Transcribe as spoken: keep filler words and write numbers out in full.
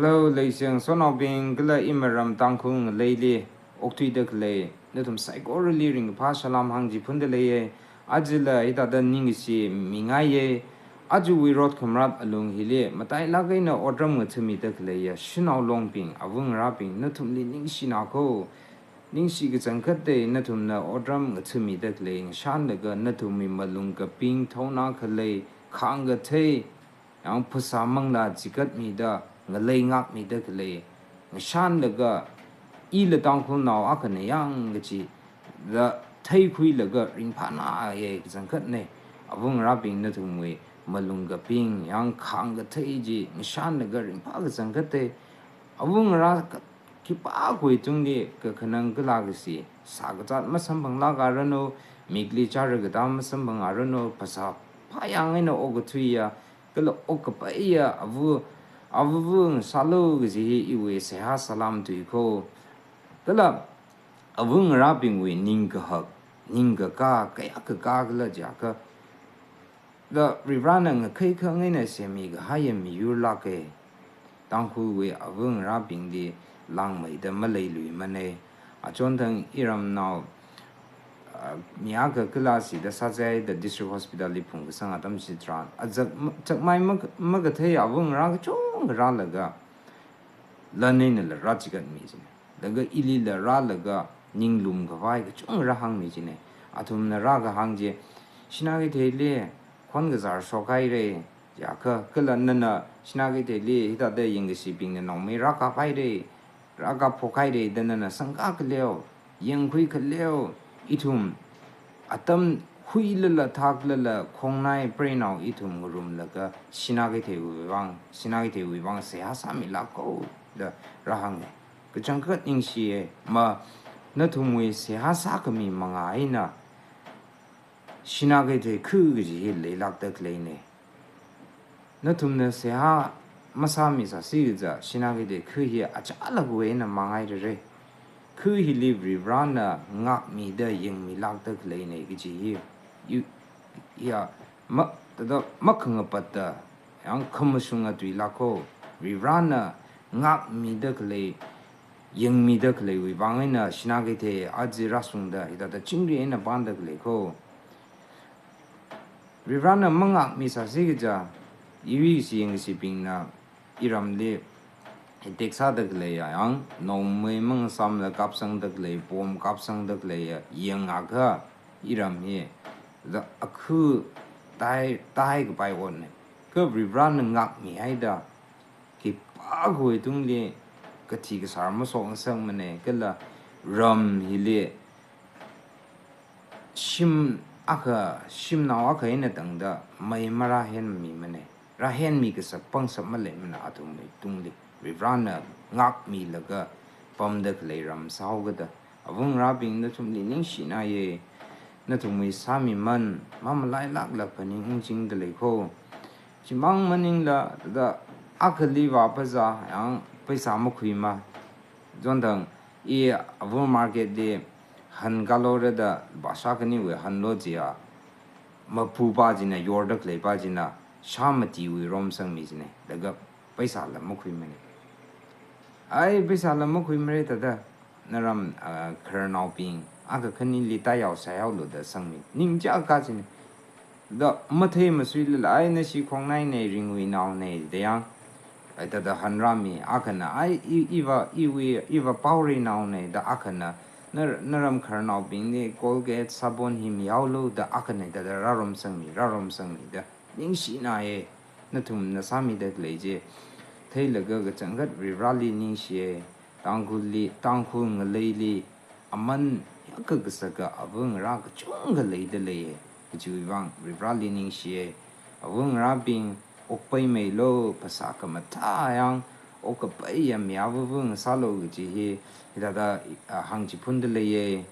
Hello, leisheng sonaobing kala imaram Tangkhul ngaleili okthuida khalei nathum saikorali ringphā salam hāngchiphunda leiye. Ajala hithāda ningkashi mingaiye. Ajawui rot khamrat alung hili matailāk eina otram ngathāmida khaleiya shanao longbing, ava ngarābing, nathumli ningshina ko. Ningshi kachangkhatta, nathumna otram ngathāmida khalei ngashanlaga nathumwui malung kaping, thaona khalei, khāng kathei, yang phasā manglā chikatmida, ngalei ngākmida khalei ngashanlaga, ila Tangkhulnao akhana yang kachi da theikhuilaga ringphānaye kachangkhatne. Ava ngarābing, nathumwui malung kaping, yang khāng kathei chi ngashanlaga ringphā kachangkhatta. Ava ngarā ka-, khipākhawui tungli kakhanang kala kashi sākazat masamphanglākaranu, mikli chara katā masamphangaranu, phasā phāyang eina okathuiya kala okkapaiya ava, ava ngasālu kaji hi iwui seihā salam tui ko. Kala ava ngarābingwui ningkahak, ningkakā, kayākha kakā kala jiakha, da Varivarana ngakhei khangaina semmi kahaiya miyurlāke. Tangkhulwui ava ngarābingli langmeida maleiluimane. Achonthang iramnao, ah, mi akha kala sida sāzai da District Hospital li phungkasang atam chitharan, azak ma-, zakmai ma-, makathei ava ngarā kachungkha rālaga lan einala rāchikatmi chine. Laga ilila rālaga ninglum khavai kachungkha rāhāngmi chine. Athumna rākahāng chi, Sinakeithei li khon kazar shokhaire, jiakha, kala nana Sinakeithei li hithāda yangkashibingna nongmei rākaphaire, rākaphokhaire da nana sangkā khaleo, yangkhui khaleo, ithum atam huilala thaklala khongnai preinao ithum ngarumlaga Sinakeitheiwui vang, Sinakeitheiwui vang seihā sāmilāk ko da rāhānge. Kachangkhat ningshiye, ma nathumwui seihā sākhami manga eina Sinakeithei kha kaji hi leilākda khaleine. Nathumna seihā masāmisāsi kaja Sinakeithei kha hi achālakwui eina manghairare. Kha hili Varivarana ngākmida yangmilākda khaleine kaji hi, yu-, ya, ma, tada makhangapatta, yang khamashunga tuilāk ko. Varivarana ngākmida khalei, yangmida khaleiwui vang eina Sinakeithei aja rāshungda hithāda chingri eina panda khalei ko. Varivarana mangākmisāsi kaja, iwui kashi yangkashibingna iramli attack sāda khaleiya, yang nongmei mangasāmla kapsangda khalei, bomb kapsangda khaleiya yangakha iram hi da akhu tai, tai kapai otne. Kha Varivarana ngākmihaida khipākhawui tungli kathi kasār masokngasakmane, kala ram hili shim akha, shimnao akha eina tangda mei marāhenmimane. Rāhenmi kasak pangshap maleimana athumwui tungli. Varivarana ngākmilaga pamda khalei ram sāhaokada. Ava ngarābing, nathumli ningshinaye. Nathumwui sāmiman mamalailākla phaning ungchingda lei ko. Chimang maningla da akhali vāpazā yang paisa makhuima. Chonthang i ava market li han kalora da lupā shākhaniwui hanlo jiya, mapupā china, yorda khaleipā china shā matiwui romsangmi chine. Laga paisala makhuimane. Ai, paisala makhuimare tada, naram, ah, khararnaobing akha khanili tāyao sāyaolu da sangmi. Ningchāka chine. Da mathei masuilala, ai, nashi khongnaine, ringwui naone da yang. Ai, tada hanrāmi, akhana, ai, i, iva, iwui, iva paorei naone da akhana, nar-, naram khararnaobingli Colgate sabon hi miyaolu da akhana, tada rāromsangmi, rāromsangmi da. Ningshinaye, nathumna sāmida khalei chi theilaga kachangkhat Varivarali ningshiye. Tangkhulli, Tangkhul ngaleili aman yākha kasaka ava ngarā kachungkha leida leiye. Kajiwui vang Varivarali ningshiye. Ava ngarābing, okpaimeilu, phasā khamathā yang okkapaiya mi avāva ngasālu kaji hi hithāda, ah, hāngchiphunda leiye.